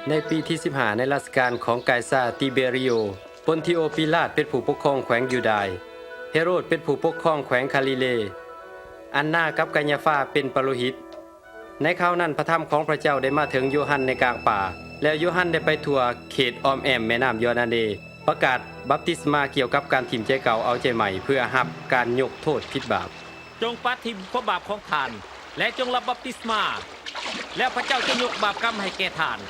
ໃນປີທີສິບຫ້າໃນລາຊະການຂອງກາຍຊາ ຕີເບຣິໂອ, ປອນທິໂອປີລາດເປັນຜູ້ປົກຄອງແຂວງຢູດາຍ, ເຮໂຣດເປັນຜູ້ປົກຄອງແຂວງຄາລີເລ, ອັນນາກັບກາຍາຟາເປັນປະໂລຫິດ. ໃນຄາວນັ້ນ ພະທຳຂອງພະເຈົ້າໄດ້ມາເຖິງໂຢຮັນໃນກາງປ່າ, ແລ້ວໂຢຮັນໄດ້ໄປທົ່ວເຂດອ້ອມແອ້ມແມ່ນ້ຳຢອດານເດ, ປະກາດບັບຕິສມາກ່ຽວກັບການຖິ້ມໃຈເກົ່າເອົາໃຈໃໝ່ ເພື່ອຮັບການຍົກໂທດຜິດບາບ. ຈົ່ງປະຖິ້ມຄວາມບາບຂອງທ່ານ ແລະ ຈົ່ງຮັບບັບຕິສມາ, ແລ້ວພະເຈົ້າຈະຍົກບາບກຳໃຫ້ແກ່ທ່ານ,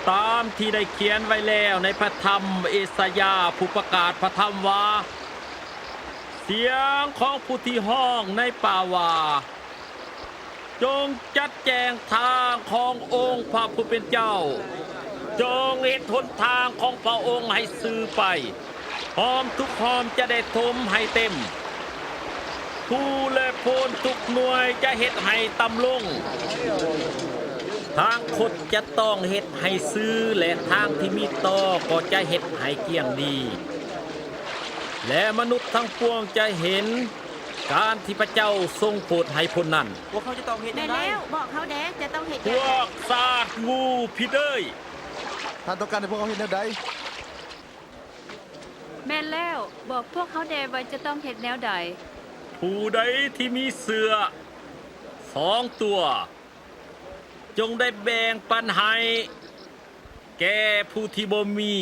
ຕາມທີ່ໄດ້ຂຽນໄວ້ແລ້ວໃນພະທຳເອສາຍາຜູ້ປະກາດພະທຳວ່າ, ສຽງຂອງຜູ້ທີ່ຮ້ອງໃນປ່າວ່າ, ຈົ່ງຈັດແຈງທາງຂອງອົງພະຜູ້ເປັນເຈົ້າ, ຈົ່ງເຮັດຫົນທາງຂອງພະອົງໃຫ້ຊື່ໄປ. ຮ່ອມທຸກຮ່ອມຈະໄດ້ຖົມໃຫ້ເຕັມ, ພູ ແລະ ໂພນທຸກໜ່ວຍຈະເຮັດໃຫ້ຕ່ຳລົງ. ທາງຄົດຈະຕ້ອງເຮັດໃຫ້ຊື່ ແລະ ທາງທີ່ມີຕໍ່ກໍຈະເຮັດໃຫ້ກ້ຽງດີ, ແລະ ມະນຸດທັງປວງຈະເຫັນການທີ່ພະເຈົ້າຊົງໂປດໃຫ້ພົ້ນນັ້ນ. ພວກເຂົາຈະຕ້ອງເຮັດແນວໃດ? ແມ່ນແລ້ວ, ບອກເຮົາແດ່, ຈະຕ້ອງເຮັດແນວໃດ? ພວກຊາດງູພິດເອີຍ! ທ່ານຕ້ອງການໃຫ້ພວກເຮົາເຮັດແນວໃດ? ແມ່ນແລ້ວ, ບອກພວກເຮົາແດ່ວ່າຈະຕ້ອງເຮັດແນວໃດ? ຜູ້ໃດທີ່ມີເສື້ອສອງຕົວ, ຈົ່ງໄດ້ແບ່ງປັນໃຫ້ແກ່ຜູ້ທີ່ບໍ່ມີ.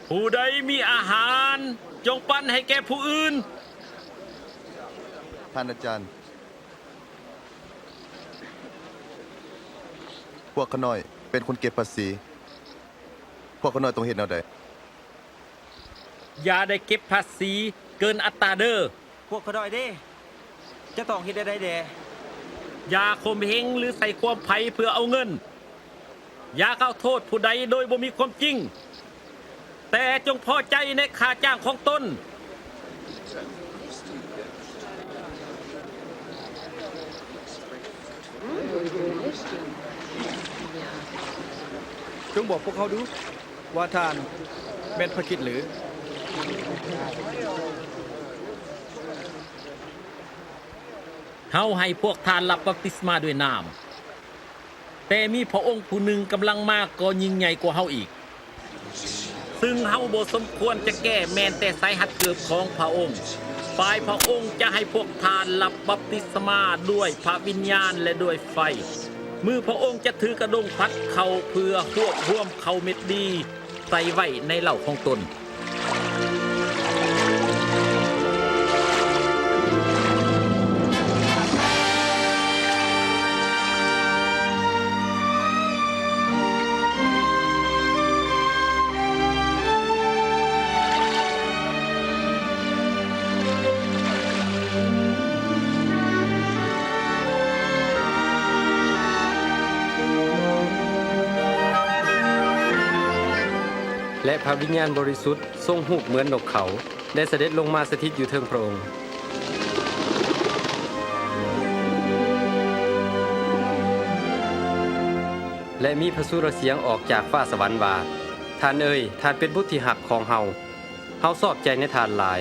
ຜູ້ໃດມີອາຫານ, ຈົ່ງປັນໃຫ້ແກ່ຜູ້ອື່ນ. ທ່ານອາຈານ, ພວກຂ້ານ້ອຍເປັນຄົນເກັບພາສີ. ພວກຂ້ານ້ອຍຕ້ອງເຮັດແນວໃດ? ຢ່າໄດ້ເກັບພາສີເກີນອັດຕາເດີ້. ພວກຂ້ານ້ອຍເດ ຈະຕ້ອງເຮັດແນວໃດແດ່? ຢ່າຂົ່ມເຫັງ ຫຼື ໃຊ້ຄວາມໃຜເພື່ອເອົາເງິນ. ຢ່າກ່າວໂທດຜູ້ໃດໂດຍບໍ່ມີຄວາມຈິງ. ແຕ່ຈົ່ງພໍໃຈໃນຄ່າຈ້າງຂອງຕົນ. ຈົ່ງບອກພວກເຮົາດູວ່າທ່ານແມ່ນພຣະຄຣິດຫຼື? ເຮົາໃຫ້ພວກທ່ານຮັບບັບຕິສມາດ້ວຍນ້ຳ. ແຕ່ມີພຣະອົງຜູ້ໜຶ່ງກຳລັງມາກໍຍິ່ງໃຫຍ່ກວ່າເຮົາອີກ, ຊຶ່ງເຮົາບໍ່ສົມຄວນຈະແກ້ແມ່ນແຕ່ສາຍຮັດເກີບຂອງພຣະອົງ. ຝ່າຍພຣະອົງຈະໃຫ້ພວກທ່ານຮັບບັບຕິສມາດ້ວຍພຣະວິນຍານ ແລະ ດ້ວຍໄຟ. ມືພຣະອົງຈະຖືກະດົງພັດເຂົ້າເພື່ອຮວບຮວມເຂົ້າເມັດດີ ໃສ່ໄວ້ໃນເລົ້າຂອງຕົນ. ແລະ ພຣະວິນຍານບໍລິສຸດ ຊົງຮູບເໝືອນນົກເຂົາ ໄດ້ສະເດັດລົງມາສະຖິດຢູ່ເທິງພຣະອົງ. ແລະ ມີພຣະສຸລະສຽງອອກຈາກຟ້າສະຫວັນວ່າ, ທ່ານເອີຍ, ທ່ານເປັນບຸດທີ່ຮັກຂອງເຮົາ. ເຮົາຊອບໃຈໃນທ່ານຫຼາຍ.